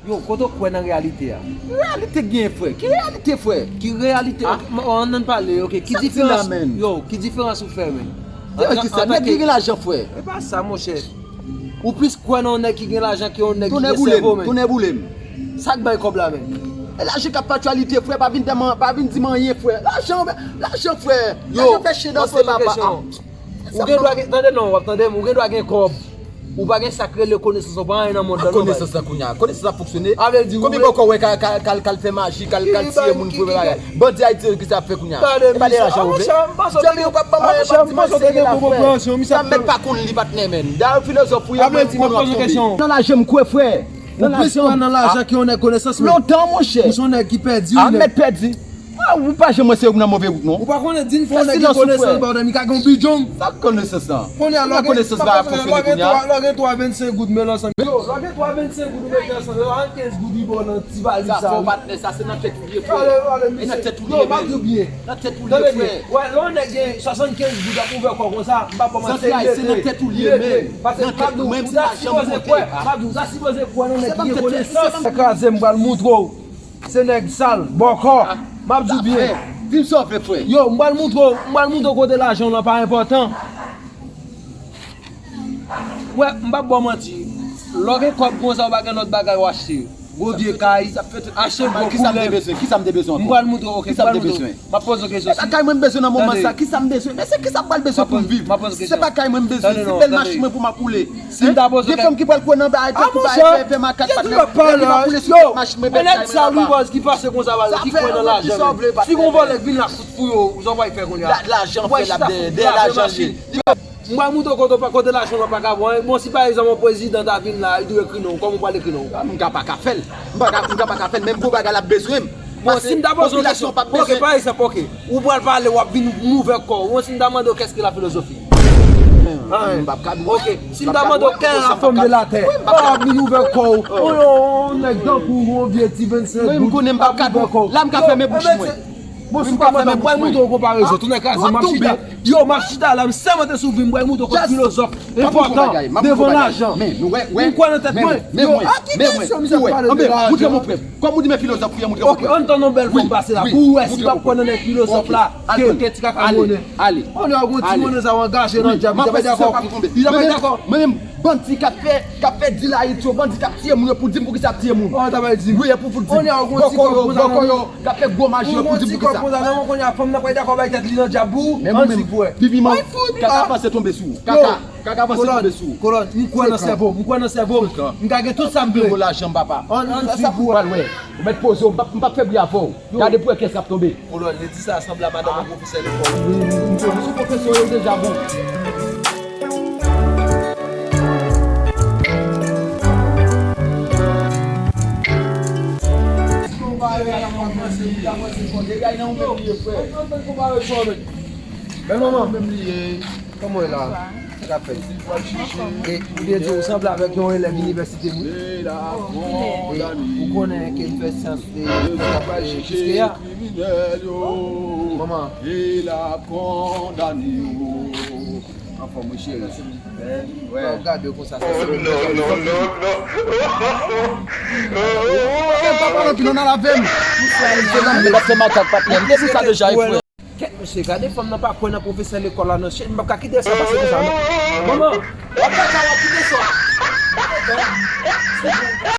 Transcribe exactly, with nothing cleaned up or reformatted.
Yo, kote w kwè nan reyalite a? Reyalite gen, frè. Ki reyalite, frè? Ki reyalite? Ah, m- oh, ann ann pale, ok. Ki diferans? Yo, ki diferans ou fè, men? Ki sa? Nèg ki gen lajan, frè. E pa sa, monchè. Ou plis kwè nan yon nèg ki gen lajan ke yon nèg ki gen sèvo, men. Tonè boule m. Sa k bay kòb la, men. E lajan k ap aktyalite, frè. Pa vin di m anyen, frè. Lajan, lajan, frè. Lajan fè chen danse, papa. Ou gen dwa gen, tande non, w ap tande m, ou gen dwa gen kòb. Ou pa gen sa k rele konesans, ou pa anyen nan mond lan non. Konesans lan kounye a. Konesans ap fonksyone. Konbyen bòkò w wè k al fè maji, k al tiye moun pou bagay? Bandi Ayiti yo ki sa ap fè kounye a? E pa de lajan ou vle? Djòl yo p ap ban mwen, pa di m se la frè. Sa mèt pa konn li patnè, men. Dayè filozòf ou ye, mwen m konn w ap tonbe. Nan lajan m kwè, frè. Ou plis kwè nan lajan ke yon nèg konesans, men. Lontan, monchè. Ou se yon nèg ki pèdi, wi, men. Mèt pèdi. Ah, ou pa janm wè se ou nan move wout, non. Ou pa konnen di n fè yon nèg ki konesans ba w nan mi ka gen yon bidjong. Sa konesans lan? Kounye a lè w gen twa vennsenk goud, men ansanm. Yo, lè w gen twa vennsenk goud ou mete ansanm, yo, al kenz goud li ba w nan ti valiz sa. Sa fò patnè, sa se nan tèt ou li ye, frè. E nan tèt ou li ye, men. Nan tèt ou li ye, frè. Wè, lè yon nèg gen swasannkenz goud ap ouvè kò konsa, m pa ba w manti, se nan tèt ou li ye, men. Paske m ap di w, ou ta sipoze kwè, m ap di w, ou ta sipoze kwè nan nèg ki gen konesans. Kraze m pral moutre w. Se nèg sal, bòkò. M ap di w byen. Di m sa w vle, frè. Yo, m pral moutre w, m pral moutre w kote lajan w lan pa enpòtan. Wè, m p ap ba w manti. Lè w gen kòb konsa, ou pa gen lòt bagay w achte. Gwo vye kay, achte gwo koulèv. Kisa m te bezwen? Kisa m te bezwen ankò? M pral moutre w, ok, m pral moutre w. M ap poze w kesyon. Se pa kay mwen m bezwen nan moman sa. Kisa m bezwen? Men se kisa m pral bezwen pou m viv? Si se pa kay mwen m bezwen, se bèl machin mwen pou m ap woule. Si m ta poze w kesyon. Gen fanm ki pral kwè nan bagay tankou bagay fè, fè makak, patnè. Epi m ap woule sou tèt machin mwen, bèl kay mwen anba. Sa fè yon nèg ki pase konsa, ki kwè nan lajan. Si gon vòlè k vin la fout pou yo, sa w pral fè kounye a? Lajan fè l ap dèyè, dèyè lajan l ye. M pral moutre w kote, kote lajan w pa ka pran. Bon, si pa egzanp yon prezidan ta vin la, li dwe ekri non w, kòman w pral ekri non w? M ka pa ka fè l. M pa ka, m ka pa ka fè l, menm gwo bagay l ap bezwen m. Bon, si m ta poze w kesyon, ok, pa egzanp, ok, ou pral pale, w ap vin ouvè kò w. Bon, si m ta mande w, qu'est-ce que la philosophie? Anyen. M p ap ka di w. Ok, si m ta mande w, quelle est la forme de la terre? W ap vin ouvè kò w. Yon nèg tankou w, yon vye ti vennsenk goud, w ap ouvè kò w. La, m ka fèmen bouch mwen. Bon, si w pa mande m, m pral moutre w konparezon. Tonè kraze m, m ap chita. Yo, m ap chita la, m sèmante sou vi m, m pral moutre w kot filozòf enpòtan devan lajan. M kwè nan tèt mwen. Yo, a ki kesyon misye ap pale la? Moutre m yon prèv. Kòm ou di men filozòf ou ye, moutre m yon prèv. Ok, ann tann yon bèl fanm pase la pou w wè si l ap kwè nan nèg filozòf la ke gen ti kaka monnen. Ale. Onè, yon ti monnen sa w angaje nan dyab, li t ap dakò. Li t ap dakò. Mwen menm, bandi k ap fè, k ap fè dil Ayiti yo, bandi k ap tiye moun yo pou di m poukisa y ap tiye moun. Wi, e pou fout di m. Bòkò yo, bòkò yo, k ap fè gwo maji yo pou di m poukisa. Ou gon ti kòb konsa, nan men kounye a, fanm nan pral dakò bay tèt li nan dyab pou ou. Ann di pou wè. Pipiman, kaka panse tonbe sou ou. Kaka, kaka panse tonbe sou ou. Kolòn, m kwè nan sèvo m, m kwè nan sèvo m. M ka gen tout sa m vle. Gwo lajan, papa. Ann, ann di pou wè. Ou mèt poze w, m p ap, m p ap fè bri avè w. Gade pou wè kiyès k ap tonbe. Kolòn, li di sa sanble a madanm yon pwofesè lekòl. M konnen se pwofesè yo deja, bon. Bèl manman. Kòman w ye la? Sa k ap fèt? E, ou te di ou sanble avèk yon elèv inivèsite, wi. E, ou konnen ke m fè syans, e, m fè travay, jiske a. Manman. Anfòm, wi, cheri. Wè. Ou gade yo konsa, sa se... Non, non, non, non. Papa, papa, non, non, nan lave m. Se nan m ap fè makak, patnè. M te di sa deja, wi, frè. Kèt mesye, gade fanm nan pa kwè nan pwofesè lekòl la non. Shit, m p ap ka kite sa pase konsa non. Manman, w ap kaka, w ap kite sa.